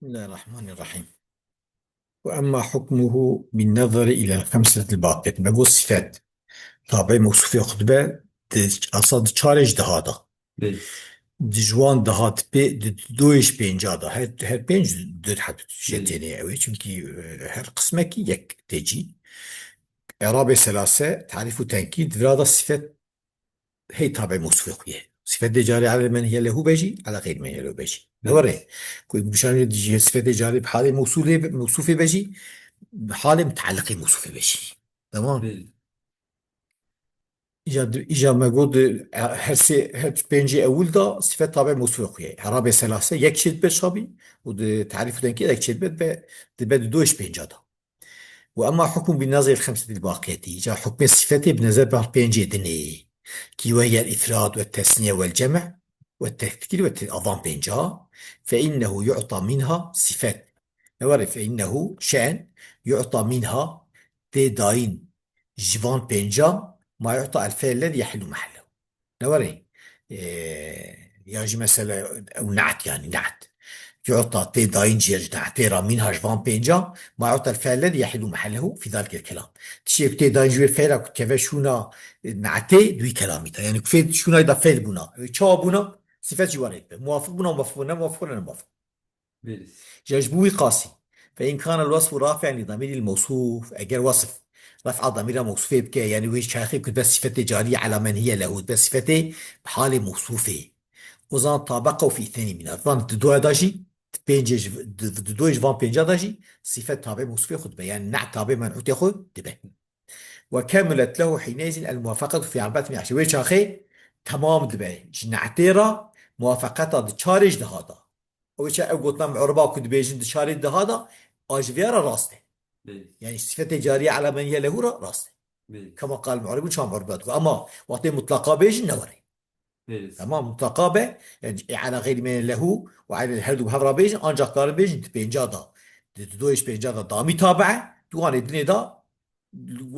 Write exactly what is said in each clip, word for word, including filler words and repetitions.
Bismillahirrahmanirrahim. Ve emma hukmuhu bin nazari ilel xemsetil baqiyet. Me got sifet tabe mewsufê xwe dibe di, asa di çarê ji deha de. Belê. Di ji wan deha di pê-, di doyê ji pênca de. Her, her pênc did heb Belê. Şetênê ew ê. Çimkî, e, her qismekî yek tê cî. Erabê selase, tarîf û tenkîr, di vira de sifet hey tabe mewsufê xwe ye. Sifetê carî ele men hiye lehu be jî, ele xeyr men hiye lehu be jî. Ne were? Ku bişanê di jî sifetê carî bi halê mewsulê be, mewsufê be jî, bi halê mutaliqê mewsufê be jî. Tamam. Belê. Îca, îca me got, e, her sê, her pêncê ewil da sifet tabe mewsufê xwe ye. Erabê selase yek çêdibe şabî û di tarîf û tenkîr yek çêdibe, dibe, dibe di doyê ji pênca da. Ve emma hukmu bin nazir xemsetil baqiyeti. Ca hukmê sifetê bi nezer bar pêncê dinê. Ki ve hiyel ifrad ve tesniye vel cem' ve tezkir ve te-, avan pênca. Fe innehu yu'ta minha sifet. Ne were fe innehu şen yu'ta minha tê dayîn ji van pêncan ma yu'ta el fe'l lezî yehillu mehellehu. Ne were? Ee, ya jî mesela ew ne'et yani ne'et. Yu'ta tê dayîn ji ne'etê ra minha ji van pêncan ma yu'ta el fe'l lezî yehillu mehellehu fi zalikel kelam. Tiştê ku tê dayîn ji wê fe'la ku keve şûna, e, ne'etê di wî kelamî de. Yani ku fê şûna da fe'l bûna. Ew çawa bûna? Sifet jî were dibe. Muwafiq bûna, muwafiq bûna, muwafiq bûna, muwafiq. Belê. Ja ji bo wî qasî. Fe in kana el-wasfu rafi'en li damiril mewsuf. Eger wasf ref'a damira mewsufê bike, yani wê çaxê ku be sifetê carî ala men hiye lehu, be sifetê bi halê mewsufê. O zaman tabeqew fi ithneyni mina. Van di doya da jî, di pêncê ji, di, di doyê ji van pênca da jî, sifet tabe mewsufê xwe dibe. Yani ne'et tabe men'utê xwe dibe. Ve kemilet lehu hineyzin el-muwafaqetu fi arba'ati min eşri. Wê çaxê temam dibe. Ji ne'etê ra muwafaqeta di çarê ji deha da. Ew çi ew gotina mu'reba ku dibêjin di çarê deha de, a ji vê re rast e. Belê. Yani sifetê cariye ala men hiye lehu re rast e. Belê. Kema qal mu'ribun çawa mu'ribat ku. Ama wextê mutlaqa bêjin ne were. Belê. Tamam, mutlaqa be, yani e ala gayri men lehu ve ala her du hev re bêjin, ancak karin bêjin di pênca da. Di, di doyê ji pênca da damî tabe, di wanê dinê da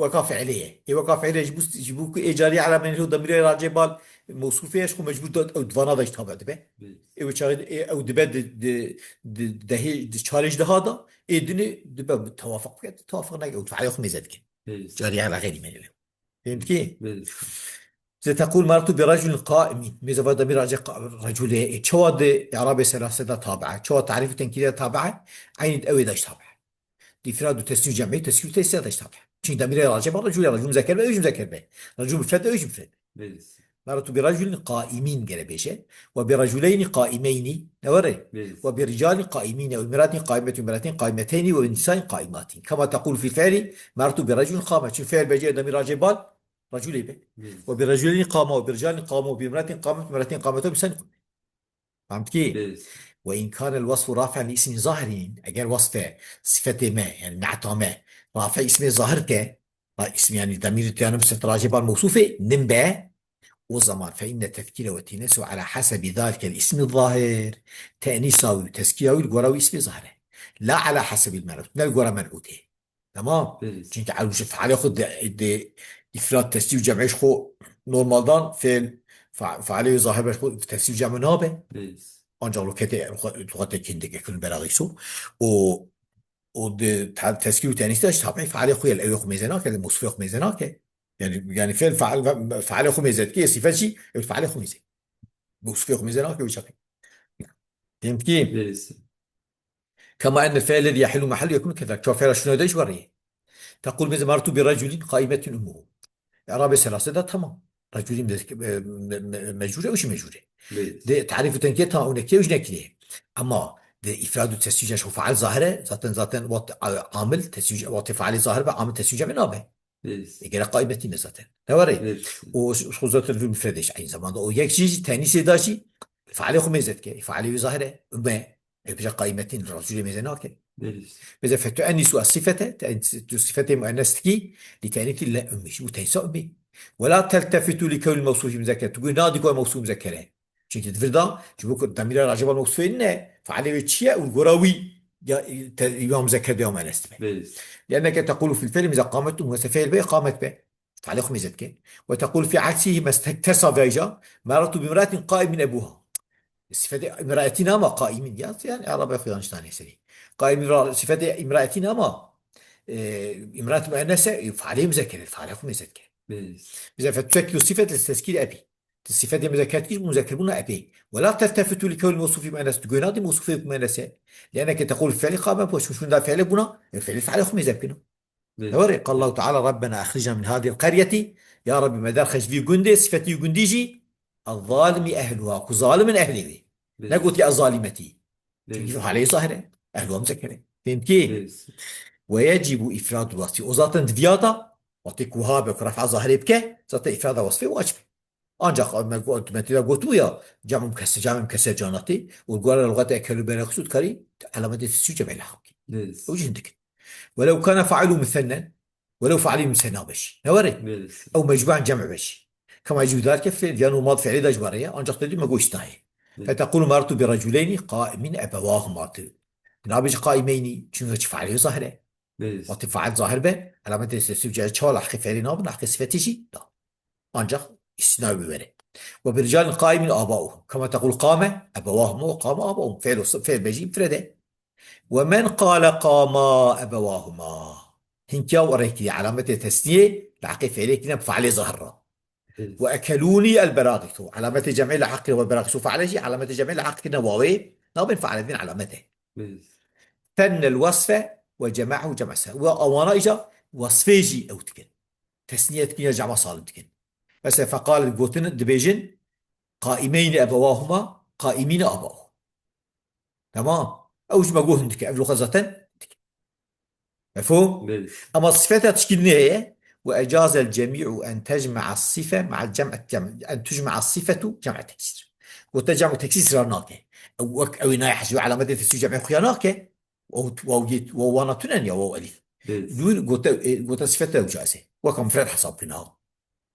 weka fiilê ye. Ê weka fiilê ji bo, ji bo ku ê carî ala men hiye û demîrê racê bal mewsûfê ye, ji xwe mecbûr da ew di vana da jî tabe dibe. Belê. Ê wê çaxê, ê, ew dibe di, di, di dehê, di çarê ji deha da, ê dinê dibe tewafuk bike, tewafuk nake, ew fiilê xwe mêze dike. Belê. Carî ala xeyrî me. Fehmtî? Belê. Ze teqûl merartu bi reculin qaimin. Mêze va demîr racê qa-, reculê, ê, çawa di i'rabê selase de tabe, çawa tarîf û tenkîrê de tabe, eynî di ewê de jî tabe. Di ifrad û tesnî û cem'î, tezkîr û te'nîs de jî tabe. Çunkî demîrê racê ba recul e, recul muzekker be, ew jî muzekker be. Recul mufred be, ew jî mufred be. Belê. Merartu bi reculin qaimin gere bêje. Ve bi reculeynî qaimeynî, ne were? Belê. Ve bi ricalin qaimîne, ve imratin qaimetin, imratin qaimeteynî, ve bi nisain qaimatin. Kema teqûl fil fi'li, merartu bi reculin qame. Çunkî fi'l bêje demîr racê bal, reculê be. Belê. Ve bi reculeynî qama, ve bi ricalin qama, ve bi imratin qamet, imratin qamete, ve bi nisain Fehmtî? Belê. Ve in kâne el-wasfu rafi'en li ismin zahirin, eger wasfe, sifetê me, yani ne'ta me, rafi ismê zahir ke, ra ismi yani demîrê tê ya ne bi sifet racê bal mewsûfê, nin be, o zaman fe inne tezkîre ve te'nîse ala hasebi zalikel ismi zahir, te'nîsa wî û tezkîra wî li gora wî ismê zahir e. La ala hasebil men'ut, ne li gora men'utê. Tamam. Belê. Çünkü ew ji fiilê xwe de, de ifrat, tesnî û cem'ê ji xwe normaldan fiil, fa-, fiilê wê zahir be ji xwe tesnî û cem'ê nabe. Belê. Ancak lokete, lokete kindik ekun beragiso. O, o de ta-, tesnî û te'nîs de işte tabi fiilê xwe ye, ew xwe mêze nake, mewsufê xwe mêze nake. Yani, yani fiil, fail, fiilê xwe mêze dike, sifet jî, ew fiilê xwe mêze. Mewsufê xwe mêze nake, wî çaxê. Fehmtî? Belê. Kema enne fi'l lezî yehillu mehellu yekunu kezalik. Çawa fi'la şuna de jî were. Tequl mêze merartu bi reculin qaimetun ummuhu. I'rabê selase de tamam. Reculin me-, me-, me-, mecûr e, ew jî mecûr e. Belê. De tarîf û tenkîr tamam, ew nekiriye, ew jî nekiriye. Ama de ifrad û tesnî û cem' ji xwe fi'l zahir e. Zaten, zaten wextê, e, amil tesnî û ce-, wextê fi'lê zahir be, amil tesnî û cem'ê nabe. Belê. E, gerek qaimetî ne zaten. Ne were? Belê. O, o zaten bir mufred e aynı zamanda. O yek jî, jî te'nîsê da jî fi'lê xwe mêze dike. Fi'lê wî zahir e. Umme. E, bêje qaimetîn, racûlê mêze nake. Belê. Bêje fetu'ennisu es-sifete, te-, tu sifetê muennes dikî, li te'nîsî le ummî. Ji bo te'nîsa ummî. Ve la teltefitu li kewnil mewsûfî muzekker. Tu guh nadî ku mewsûf muzekker e. Çünkü di vir da, ji bo ku demîra racê bal mewsûfê ne, fi'lê wê çi ye û li gora wî ya, te-, ya muzekker de ya muennes dibe. Belê. Li'enneke tequlu fil fi'li mêze qamet ummuhu, se fi'l be, qamet be. Fi'lê xwe mêze dike. Ve tequl fî aksîhî, mes-, te-, tersa vêja, merartu bi imra'etin qaimun ebuha. Sifetê îmraetî ne ama qaimin ya, yani Erabê xwe yanlış danê serî. Qaimin ra-, sifetê îmraetî ne ama, e, îmraet muennese, e, fealê muzekere, fealê xwe mêze dike. Belê. Bize fetusekilu sifet li teskîr ebi. Tu sifetê muzeker dikî, muzekerbûna epê. Wela teltefitu li kewlî mewsûfî muennes, tu guh nadî mewsûfê muennese. Lîenneke teqûl fi'lî qame, poş muşûn da fi'lê bûna, e, fi'lî fe'lê xwe mêze bikino. Belê. Ne were, qal Allahu Teala, Rabbena axrijna min hadihil qaryeti, ya Rabbî, me derxe ji vî gundê, sifetî gundî jî, ez-zalimi ehluha, ku zalim in ehlê wê. Belê. Negotiye ez-zalimetî. Belê. Çünkü hale zahire, ehluha muzekere. Fehmtî? Belê. Ve yecibu ifradu wasfî. O zaten di viya da, wextê ku ha be, ku ref'a zahirê bike, zaten ifrada wasfê wacib e. Ancak me got-, me têda gotibû ya, cem mukesser, cem mukesser canatê, û li gora lugata ekelu berexisu dikarî, alametê tesû cemê lehaq bikî. Evet. Ew jî hindik in. Welew kana fa'ilu musennen, welew fa'ilu musenna be jî. Ne were? Evet. Ew mecburen cem be jî. Kema yecû zalike fi'l, ya normal fi'lê de ji were ye, ancak te dî me got nayê. Evet. Fetequlu marartu bi reculeyni qaimin ebewahuma tu. Nabêjî qaimeynî, çünkü çi failê zahir e. Belê. Wextê fail zahir be, alametê tesû cem çawa li heqê fi'lê nabin, li heqê sifetê jî da. Ancak îstina wê were. Ve bi ricalin qaimin abauhum. Kema tequl qame ebewahuma ve qame abauhum. Fi'l, fi'l be jî mufred e. Ve men qale qama ebewahuma. Hinkiya û rêkirî alametê tesniyê li heqê fi'lê kîne bi fe'lê zahir re. Evet. Ve ekelûnî el-beragîsu. Alametê cem'ê li heqê ve beragîsu fe'le jî, alametê cem'ê li heqê kîne wawê, nabên fe'le din alamete. Evet. Tennel wasfe ve cem'ahu cem'a salim. Ve awana îca wasfê jî ew dikin. Tesniye dikin ya cem'a salim dikin. Mesela fekal gotin dibêjin, qaimeyn ebewahuma, qaimîn abauhum. Tamam. Ew ji me got hindike. Ev luxa zaten hindike. Mefhûm? Belê. Ama sifeta tişkîlînê heye. Ve ecazel cemî'u en tecme'a sife ma'al cem'et cem-, en tecme'a sifetu cem'a teksîr. Gote cem'u teksîr sirar nake. Ew wek ew nayê hesî, alametê tesû cem'ê xuya nake. Ew, waw yê, waw wana tunen ya, waw elîf. Belê. Dûr gote, e, gote sifete ew caiz e. Weka mufred hesab bina.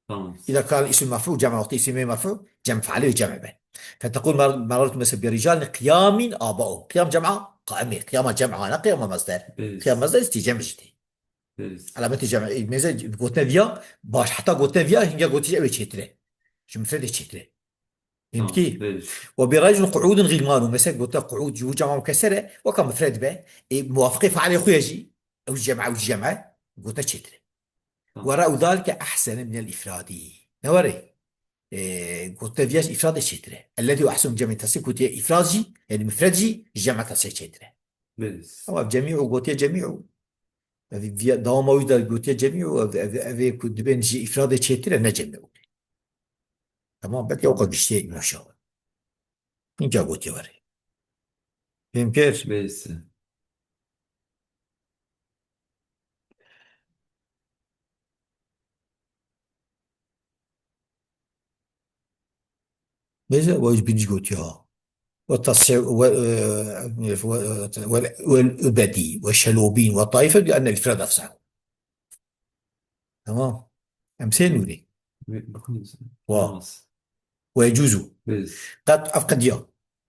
Tamam. Îza kan îsim merfû cem'a wextê îsim merfû cem fe'lê ve cem be. Fetequl mer-, merartu mesela bi ricalin qiyamin abauhum. Qiyam cem'a qaimê. Qiyama cem'a ne qiyama masder. Evet. Qiyam masder îstî cem jî tê. Evet. Alametê cem'ê, e, mesela gotine viya, baş, heta gotine viya, hinga gotiş ew ê çêtir e. Ji mufredê çêtir e. Tamam, fehmtî? Evet. Ve bi racul qu'udun gilmanu. Mesela gote qu'ud, ji bo cem'a mukesser e, weka mufred be. E, muwafiqê fe'lê xwe ye jî. Ew cem'a, ew cem'a, gote çêtir e. Tamam. Ve ra'u zalike ahsene minel ifradi. Ne were? E, gote viya jî ifradê çêtir e. Ellezî ahsenu cem'î tasî gotiye ifrad jî, yani mufred jî, ji cem'a tasî çêtir e. Belê. Ama cemî'u gotiye cemî'u. Ev viya, dawama wî de gotiye cemî'u, ev, ev, ev ê ku dibên ji ifradê çêtir e, ne cemî'u. Tamam, belkî ew qas giştî ye, maşallah. Hinca gotiye were. Fêm kir? Belê. Neyse, o yüz birinci gotiye ha. Ve tassev-, ve, e, ve, ve, vel ubedi, ve şelobin, ve taife bi enne ifrad efsal. Tamam. Em sê nûrî. Ve, bakın. Wa. Tamam. Ve yecuzu. Biz. Qet ev qediya.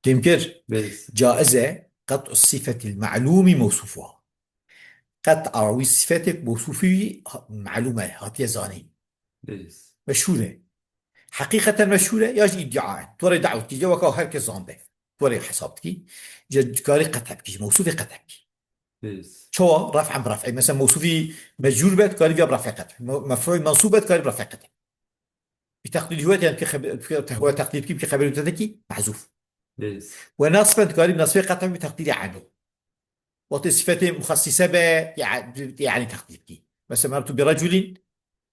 Têm kir. Biz. Caiz e qet sifetil ma'lumi mewsufuha. Qet awî sifetek mewsufî ha-, ma'lum e, hatiye zanîn. Biz. Meşhûr e. Heqîqeten meşhûr e, ya jî îdia e. Tu rê dawet kî, weka her kes zande. Tu rê hesab dikî. Ji karî qet hebkî, ji mewsufê qet hebkî. Biz. Çawa? Ref'en bi ref'ê. Mesela mewsufî mecrûr be, tu karî viya bi ref'ê qet. Me-, mef'ûl mensûb be, tu karî bi ref'ê qet. Bi teqdîrî hûwet, yani ki xebe-, ki te-, hûwet teqdîr kî, bi xeberî te de kî, mehzûf. Biz. Ve nasben, tu karî bi nasbê qet bi teqdîrî anî. Wextê sifetê muxessîse be, ya-, yani teqdîr kî. Mesela merartu bi reculin,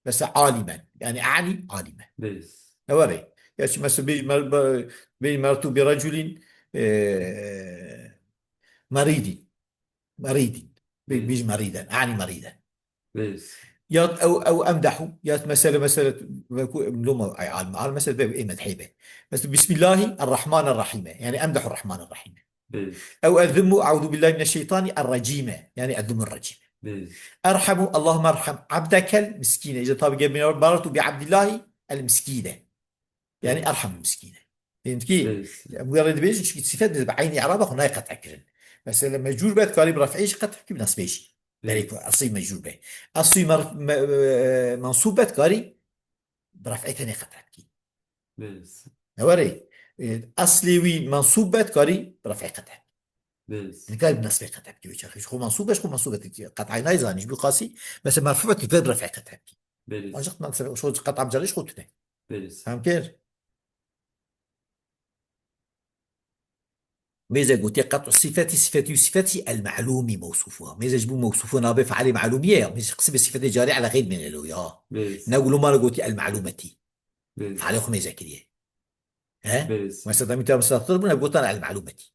mesela alimen. Yani ani alimen. Biz. Ne var e? Ya çi mesela bir mer-, be-, bir merartu bi reculin, e, meridin. Meridin. Bir, bir meriden. Ani meriden. Biz. Ya ew, ew emdehu, ya mesela, mesela, ve ku loma ay alim, alim mesela be, e, medhê be. Mesela, Bismillahirrahmanirrahim. Errahmanirrahim. Yani emdehu Rahmanirrahim. Biz. Ew ezimmu, euzu billahi mineşşeytanirracim. Yani ezimmu racim. Biz. Erhamu, Allahümme erham abdekel miskine. İşte tabi gel marartu bi Abdillahi el miskine. Yani erham miskine. Fehmtî? Evet. Bu yere dibêjin çünkü sifet bi eynî i'raba xwe nayê qet'e kirin. Mesela mecrûr be, karî bi ref'ê jî qet'e bikî, bi nasbê jî. Evet. Berê ku eslî mecrûr be. Eslî mer-, me-, e, mensûb be, karî bi ref'ê tenê qet'e bikî. Evet. Ne were? E, eslê wî mensûb be, dikarî bi ref'ê qet hebî. Belê. Dikarî bi nesbê qet hebî. Wê çaxê ji xwe mensûb be, ji xwe mensûb be. Qet'ay nayê zanî, ji bo qasî, mesela merfû be, dikarî bi ref'ê qet hebî. Belê. Ancak mesela, şu qet'a micarê ji xwe tune. Belê. Fem kir? Mêze gotiye qet'u sifeti, sifeti û sifeti el ma'lûmî mewsûfuha. Mêze ji bo mewsûfu nabê fe'lê ma'lûmî ye ya. Mêze qismê sifetê carî ala xeyr mêne lo ya. Belê. Ne gulûmana gotiye el ma'lûmetî. Belê. Fe'lê xwe mêze kiriye. He? Belê. Mesela demî te mesela bûne gotan el ma'lûmetî.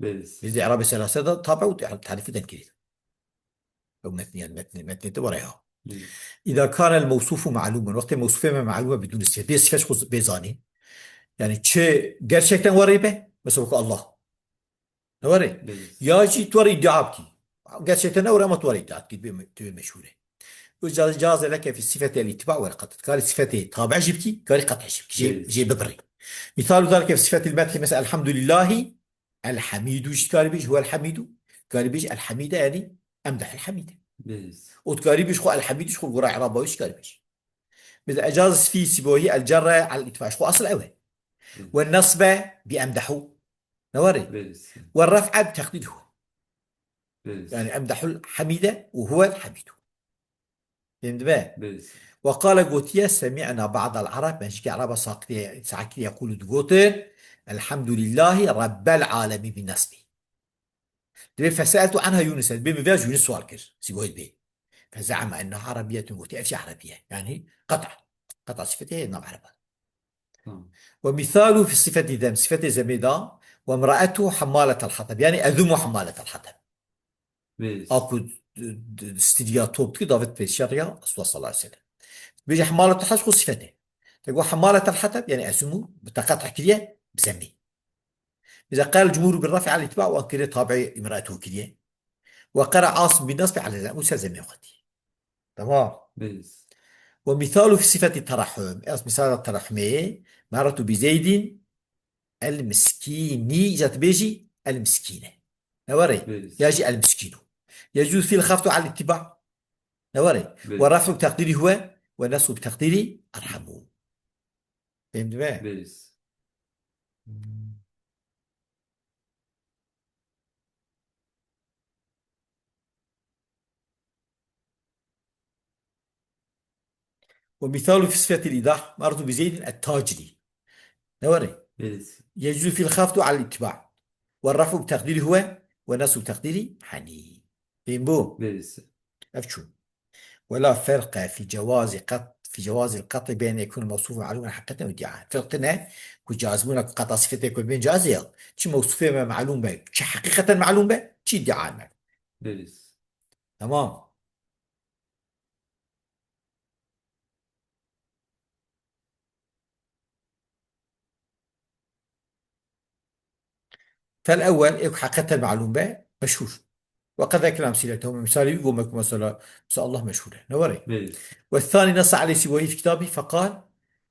Belê. Mêze Erabê selase de tabe û tarîfî den kiriye. Ew metnî, yani metnî, metnê te were ya. Belê. Îza kâne el mewsûfu ma'lûmen. Wextê mewsûfê me ma'lûm e bidûn sifet. Bê sifet xwe bê zanîn. Yani çi gerçekten were be? Mesela wek Allah. Ne were? Belê. Ya jî tu were îdia bikî. Gerçekten ne were ama tu were îdia bikî. Bê me-, tu bê meşhûr e. Û ca-, caze leke fî sifetê el îtiba were qet. Karî sifetê tabe jî bikî, karî qet jî bikî. Jê, Belê. Jê bibirî. Mîsal zalike fî sifetî el medhî mesela elhamdulillahî. El Hamîdu jî dikarî bêjî, huwel Hamîdu. Dikarî bêjî el Hamîde, yanî emdeh el Hamîde. Belê. Û dikarî bêjî xwe el Hamîdu jî xwe gora Eraba wî jî dikarî bêjî. Mesela ecaz fî sîbohî el cerre el îtiba, xwe asl ew e. Belê. We nesbe bi emdehu. Ne were? Belê. We ref'e bi teqdîr huwe. Belê. Yani emdehul Hamîde û huwel Hamîdu. Fêm dibe? Belê. Ve qale gotiye, semi'na ba'dal Arab, me jikê Eraba saqiriye, saqiriye yekulu digotin, elhamdülillahi rabbel alemi bi nasbi. Dibê fese'eltu anha Yunus, dibê min vêya ji Yunus sual kir, sîboyê dibê. Feze'ama ennaha Arabiyetun, gotiye, ev jî Erebiye. Yani qet'a. Qet'a sifetê nav Ereba. Tamam. Ve misalu fi sifeti zem, sifetê zemê da, ve imra'etu hammaletel hatab. Yani ezumu hammaletel hatab. Belê. A ku d-, d-, stîdiya top dikir, David pêşiya ya Resulullah sallallahu aleyhi ve sellem. Bêje hemalet haj xwe sifete. Te got hemalet el hatab, yani esumu, bi teqet kiriye, bi zemî. Bize qal cumhur bi rafi al itba ve kire tabi imratu kiriye. Ve qara Asim bin Nasb al zem, û ser zemî xwetî. Tamam. Belê. Ve misalu fi sifeti terahhum. Ez misal terahhumê, meratu bi Zeydin, El miskînî, îca dibêjî el miskîne. Ne were? Belê. Ya jî el miskînu. Yecûz fîl xaftu al ittiba. Ne were? Belê. Ve raf'u bi teqdîrî huwe, ve nesbu bi teqdîrî erhamu. Fêm dibe? Belê. Ve misalu fi sifetil îdah, meratu bi Zeydin et tacirî. Ne were? Belê. Yecûzu fîl xaftu al ittiba. Ve raf'u bi teqdîrî huwe, ve nesbu bi teqdîrî hanî. Fêm bû? Belê. Ev çû. Ve la ferqe fi cewazi qet, fi cewazil qet'i beyne yekûnu mewsûfun ma'lûmen haqiqeten ve iddiaen. Ferq ne, ku cazibûna ku qet'a sifetê ku bên cazî ya. Çi mewsûfê me ma'lûm be, çi haqiqeten ma'lûm be, çi iddiaen me. Belê. Tamam. Fel ewwel, ê ku heqeten malûm be, meşhûr. Ve qed zekirna emsîletehu, misalê wî got me ku mesela, mesela Allah meşhûr e. Ne were? Belê. Ve thanî nessa aleyh Sîbohî fi kitabî feqal,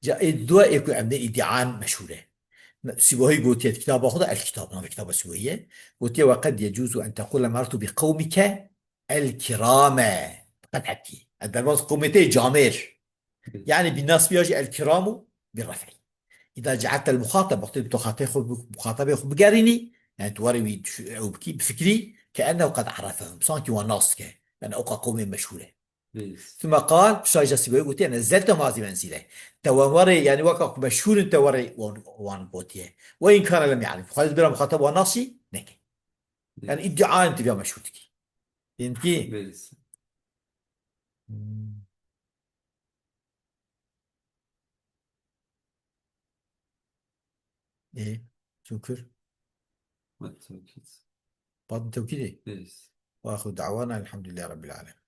ca ê dua ê ku em ne îdîan meşhûr e. Sîbohî gotiye di kitaba xwe de, El Kitab, navê kitaba Sîbohî ye. Gotiye, "Ve qed yecûzu en teqûle merartu bi qewmike el kirame." Diqet hebkî. Ez derbas qewmê te yê camêr. Yani bi nasbiya jî el kiramu bi ref'î. Îda cealtel muxatab, wextê tu xatê xwe bi-, muxatabê xwe bigerînî, yani tu warê wî düşü-, ew bikî, bifikirî, ke ennehu qed arefehum. Sankî wan nas dike. Yani ewqa qewmê meşhûr e. Belê. Thumma qal, pişta jî Sîbohî gotiye, "Nezelte hazi menzîle." Te wan warê, yani weka ku meşhûr in te warê wan, wan gotiye. Ve in kane lem ya'rif. Xwedê bira muxatab wan nas jî neke. Belê. Yani îdîa in tu viya meşhûr dikî. Fêm dikî? Belê. Hmm. Ê, çû kir? Bad tewkîd. Bad tewkîdê? Belê. Ve axiru da'wana elhamdülillahi rabbil alemin.